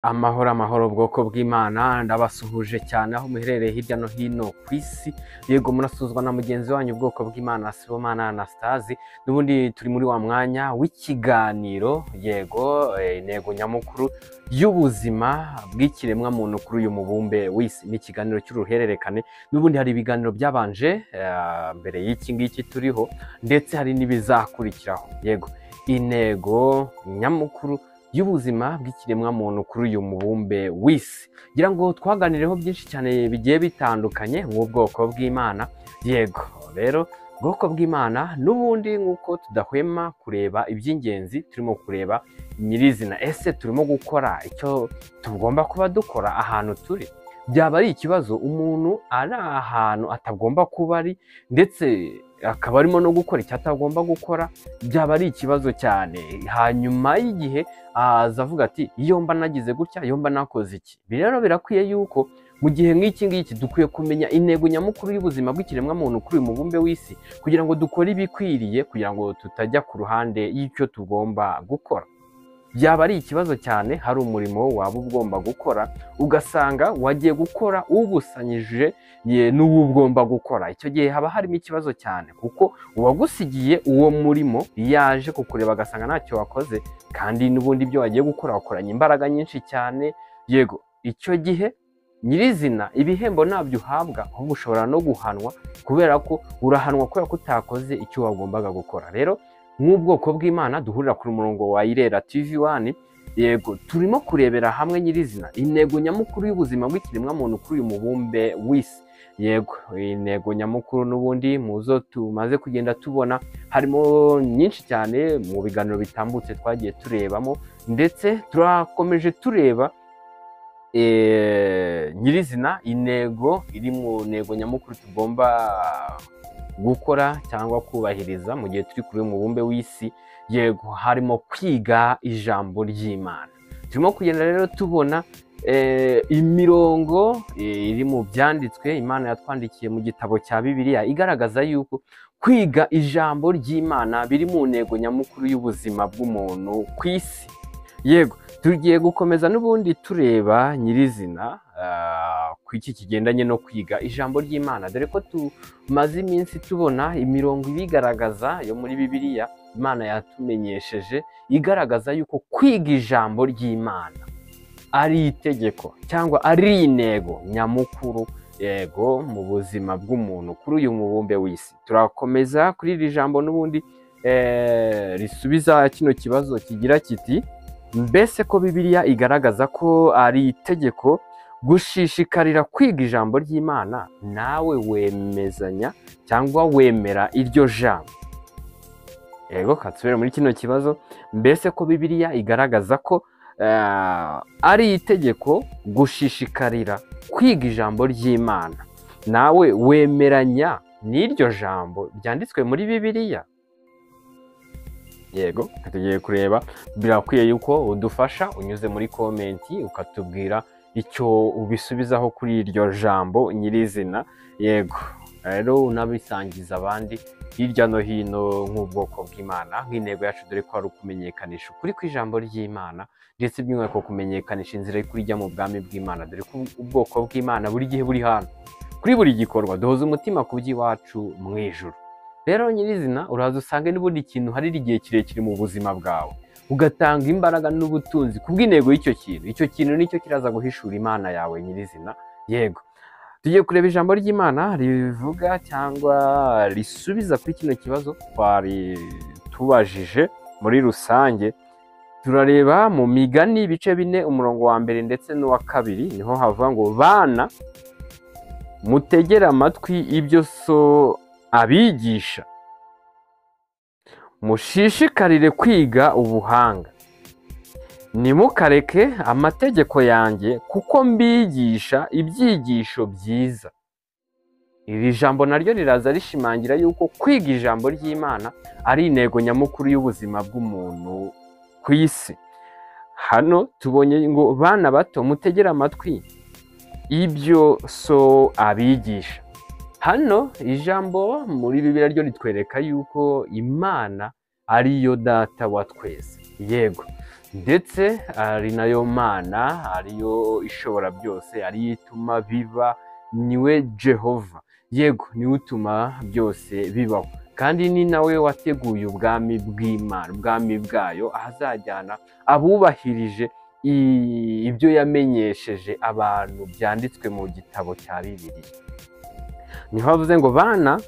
Amahoro amahoro bwoko bw'Imana, ndabasuhuje cyane aho muherereye hirya no hino ku isi. Yego, murasuzwa na mugenzi wanyu ubwoko bw'Imana, Sibomana Anastase. N'ubundi turi muri wa mwanya w'ikiganiro, yego, intego nyamukuru y'ubuzima bw'ikiremwamuntu kuri uyu mubumbe w'isi ni ikiganiro cy'uruhererekane. N'ubundi hari ibiganiro byabanje mbere y'iki ngiki turiho, ndetse hari n'ibizakurikiraho. Yego, intego nyamukuru y'ubuzima bw'ikiremwamuntu kuri uyu mubumbe w'isi, ngira ngo twaganireho byinshi cyane bigiye bitandukanye nk'ubwoko bw'Imana. Yego rero, ubwoko bw'Imana n'ubundi nk'uko tudahwema kureba iby'ingenzi, turimo kureba nyirizina: ese turimo gukora icyo tugomba kuba dukora ahantu turi? Byaba ari ikibazo umuntu ari ahantu atagomba kuba ari, ndetse akaba arimo no gukora icyo atagomba gukora. Byaba ari ikibazo cyane. Hanyuma y'igihe aza avuga ati: "Iyo mba nagize gutya, iyo mba nakoze iki." Ibi rero birakwiye yuko mu gihe nk'iki ngiki dukwiye kumenya intego nyamukuru y'ubuzima bw'ikiremwamuntu kuri uyu mubumbe w'isi, kugira ngo dukore ibikwiriye, kugira ngo tutajya ku ruhande y'icyo tugomba gukora. Byaba ari ikibazo cyane hari umurimo waba ugomba gukora, ugasanga wagiye gukora ubusanyije n'uwo ugomba gukora. Icyo gihe haba harimo ikibazo cyane, kuko uwagusigiye uwo murimo yaje kukureba agasanga ntacyo wakoze, kandi n'ubundi ibyo wagiye gukora wakoranye imbaraga nyinshi cyane. Yego, icyo gihe nyirizina ibihembo ntabyo uhabwa, ahubwo ushobora no guhanwa, kubera ko urahanwa kubera ko utakoze icyo wagombaga gukora. Rero nk'ubwoko bw'Imana duhurira ku murongo wa Irera TV 1, yego, turimo kurebera hamwe nyirizina intego nyamukuru y'ubuzima bw'ikiremwamuntu kuri uyu mubumbe w'isi. Yego, intego nyamukuru n'ubundi mu zo tumaze kugenda tubona harimo nyinshi cyane mu biganiro bitambutse twagiye turebamo, ndetse turakomeje tureba nyirizina intego iri mu ntego nyamukuru tugomba gukora cyangwa kubahiriza mu gihe turi kuri uyu mubumbe w'isi. Yego, harimo kwiga ijambo ry'Imana. Turimo kugenda rero tubona imirongo iri mu byanditswe Imana yatwandikiye mu gitabo cya Bibiliya, igaragaza yuko kwiga ijambo ry'Imana biri mu ntego nyamukuru y'ubuzima bw'umuntu ku isi. Yego, tugiye gukomeza n'ubundi tureba nyirizina ku iki kigendanye no kwiga ijambo ry'Imana, dore ko tumaze iminsi tubona imirongo ibigaragaza yo muri Bibiliya Imana yatumenyesheje, igaragaza yuko kwiga ijambo ry'Imana ari itegeko cyangwa ari intego nyamukuru, yego, mu buzima bw'umuntu kuri uyu mubumbe w'isi. Turakomeza kuri iri jambo n'ubundi risubiza kino kibazo kigira kiti: "Mbese ko Bibiliya igaragaza ko ari itegeko gushishikarira kwiga ijambo ry'Imana, nawe wemezanya cyangwa wemera iryo jambo?" Yego, katsubire muri kino kibazo: mbese ko Bibiliya igaragaza ko ari itegeko gushishikarira kwiga ijambo ry'Imana, nawe wemeranya n'iryo jambo ryanditswe muri Bibiliya? Yego, tugiye kureba. Birakwiye yuko udufasha unyuze muri comment, ukatubwira icyo ubisubizaho kuri iryo jambo nyirizina. Yego rero, unabisangiza abandi hirya no hino nk'ubwoko bw'Imana, nk'intego yacu, dore ko ari ukumenyekanisha ukuri kw'ijambo ry'Imana, ndetse by'umwihariko kumenyekanisha inzira y'ukuri ijya mu bwami bw'Imana, dore ko ubwoko bw'Imana buri gihe buri hano kuri buri gikorwa duhoza umutima ku by'iwacu mu ijuru. Rero nyirizina uraza usange n'ubundi kintu harira igihe kirekire mu buzima bwawe, ugatanga imbaraga n'ubutunzi ku bw'intego y'icyo kintu, icyo kintu nicyo kiraza guhishura Imana yawe nyirizina. Yego, tugiye kureba ijambo ry'Imana rivuga cyangwa risubiza kuri kino kibazo twari tubajije muri rusange. Turareba mu Migani ibice 4, umurongo wa mbere ndetse n'uwa kabiri. Niho havuga ngo: "Bana, mutegere amatwi ibyo so abigisha, mushishikarire kwiga ubuhanga. Ntimukareke amategeko yanjye, kuko mbigisha ibyigisho byiza." Iri jambo naryo riraza rishimangira yuko kwiga ijambo ry'Imana ari intego nyamukuru y'ubuzima bw'umuntu ku isi. Hano tubonye ngo: "Bana bato, mutegere amatwi ibyo so abigisha." Hano ijambo muri Bibiliya ryo ritwereka yuko Imana ariyo Data wa twese. Yego, ndetse ari nayo Mana, ariyo ishobora byose, ariyo ituma biba, niwe Jehova. Yego, niwe utuma byose bibaho, kandi ni nawe wateguye ubwami bw'Imana, ubwami bwayo, ahazajyana abubahirije ibyo yamenyesheje abantu byanditswe mu gitabo cya Bibiliya. Niho havuze ngo bana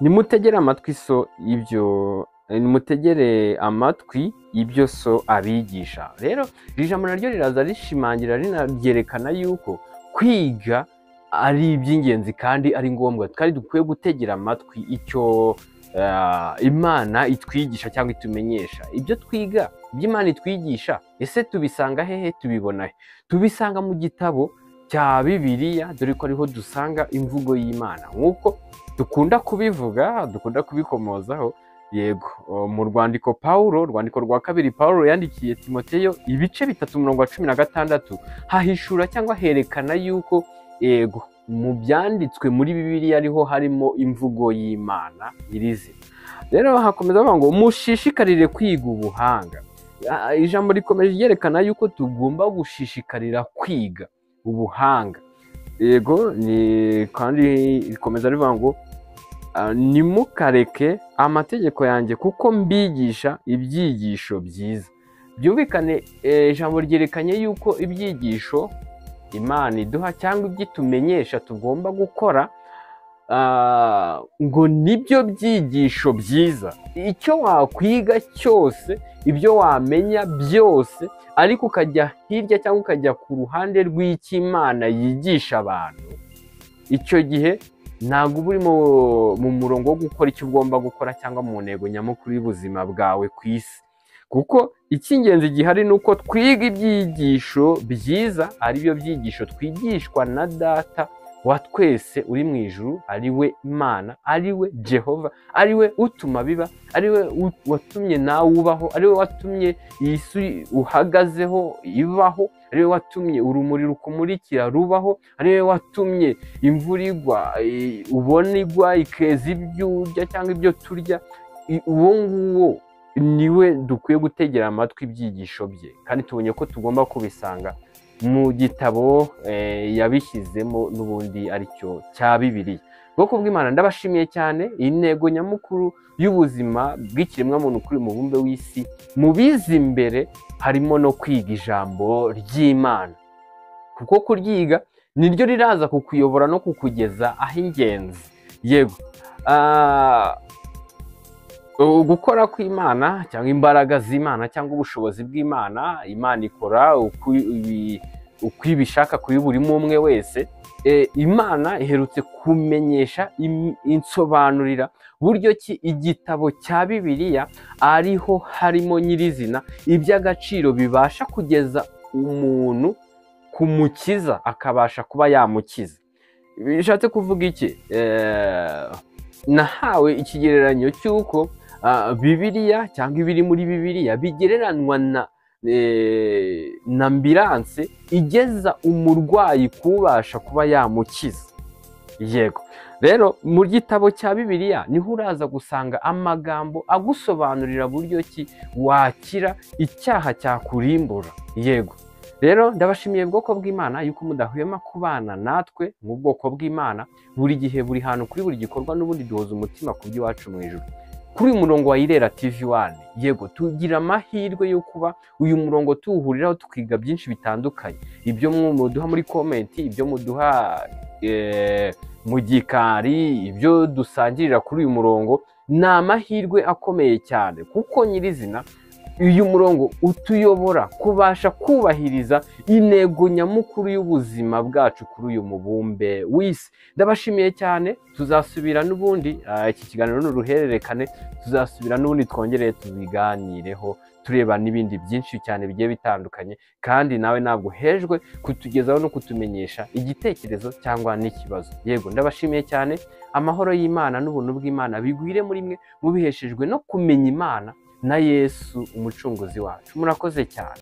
nimutegere amatwi so ibyo, nimutegere amatwi ibyo so abigisha. Rero iri jambo naryo riraza rishimangira, rinaryerekana yuko kwiga ari iby'ingenzi kandi ari ngombwa, kandi dukwiye gutegera amatwi icyo Imana itwigisha cyangwa itumenyesha. Ibyo twiga, ibyo Imana itwigisha, ese tubisanga hehe? Tubibona he? Tubisanga mu gitabo cya Bibiliya, dore ko ariho dusanga imvugo y'Imana nk'uko dukunda kubivuga, dukunda kubikomozaho. Yego, mu rwandiko Paulo, rwandiko rwa kabiri Paulo yandikiye Timoteyo, ibice 3 umurongo wa 16, hahishura cyangwa herekana yuko yego mu byanditswe muri Bibiliya ariho harimo imvugo y'Imana nyirizina. Rero hakomeza bavuga ngo mushishikarire kwiga ubuhanga. Ijambo rikomeje ryerekana yuko tugomba gushishikarira kwiga ubuhanga. Yego, ni kandi rikomeza rivuga ngo nimukareke amategeko yanjye kuko mbigisha ibyigisho byiza. Byumvikane, ijambo ryerekanye yuko ibyigisho Imana iduha cyangwa ibyo itumenyesha tugomba gukora, ngo nibyo byigisho byiza. Icyo wakwiga cyose, ibyo wamenya byose, ariko ukajya hirya cyangwa ukajya ku ruhande rw'icyo Imana yigisha abantu, icyo gihe ntabwo uba uri mu murongo wo gukora icyo ugomba gukora cyangwa mu ntego nyamukuru y'ubuzima bwawe ku isi. Kuko icy'ingenzi gihari ni uko twiga ibyigisho byiza, aribyo byigisho twigishwa na Data wa twese uri mu ijuru, ari we Imana, ari we Jehova, ari we utuma biba, ari we watumye nawe ubaho, ari we watumye iyi si uhagazeho ibaho, ari we watumye urumuri rukumurikira rubaho, ari we watumye imvura igwa, ubona igwa ikeza ibyo urya cyangwa ibyo turya. Uwo nguwo niwe dukwiye gutegera amatwi ibyigisho bye, kandi tubonye ko tugomba kubisanga mu gitabo yabishyizemo n'ubundi aricyo cya Bibiliya. Bwoko bw'Imana, ndabashimiye cyane. Intego nyamukuru y'ubuzima bw'ikiremwamuntu kuri mubumbe w'isi, mu biza imbere harimo no kwiga ijambo ry'Imana, kuko kuryiga niryo riraza kukuyobora no kukugeza aho ingenzi. Yego, gukora kw'Imana cyangwa imbaraga z'Imana cyangwa ubushobozi bw'Imana, Imana ikora uko ibishaka kuri buri umwe wese. Imana iherutse kumenyesha, insobanurira buryo ki igitabo cya Bibiliya ariho harimo nyirizina iby'agaciro bibasha kugeza umuntu ku mukiza, akabasha kuba yamukiza. Bishatse kuvuga iki? Nahawe ikigereranyo cy'uko Bibiliya cyangwa ibiri muri Bibiliya bigereranwa na ambilanse igeza umurwayi kubasha kuba yamukiza. Yego, rero mu gitabo cya Bibiliya niho uraza gusanga amagambo agusobanurira buryo ki wakira icyaha cyakurimbura. Yego, rero ndabashimiye bwoko bw'Imana yuko mudahwema kubana natwe mu bwoko bw'Imana buri gihe, buri hantu, kuri buri gikorwa, n'ubundi duhoza umutima ku by'iwacu mu ijuru. Kuri uyu murongo wa Irera TV 1, yego, tugira amahirwe yo kuba uyu murongo tuwuhuriraho tukiga byinshi bitandukanye. Ibyo muduha muri comment, ibyo muduha mu gikari, ibyo dusangirira kuri uyu murongo ni amahirwe akomeye cyane, kuko nyirizina uyu murongo utuyobora kubasha kubahiriza intego nyamukuru y'ubuzima bwacu kuri uyu mubumbe w'isi. Ndabashimiye cyane, tuzasubira n'ubundi, iki kiganiro ni uruhererekane, tuzasubira n'ubundi twongere tubiganireho, tureba n'ibindi byinshi cyane bigiye bitandukanye. Kandi nawe ntabwo uhejwe kutugezaho no kutumenyesha igitekerezo cyangwa n'ikibazo. Yego, ndabashimiye cyane. Amahoro y'Imana n'ubuntu bw'Imana bigwire muri mwe, mubiheshejwe no kumenya Imana na Yesu umucunguzi wacu. Murakoze cyane.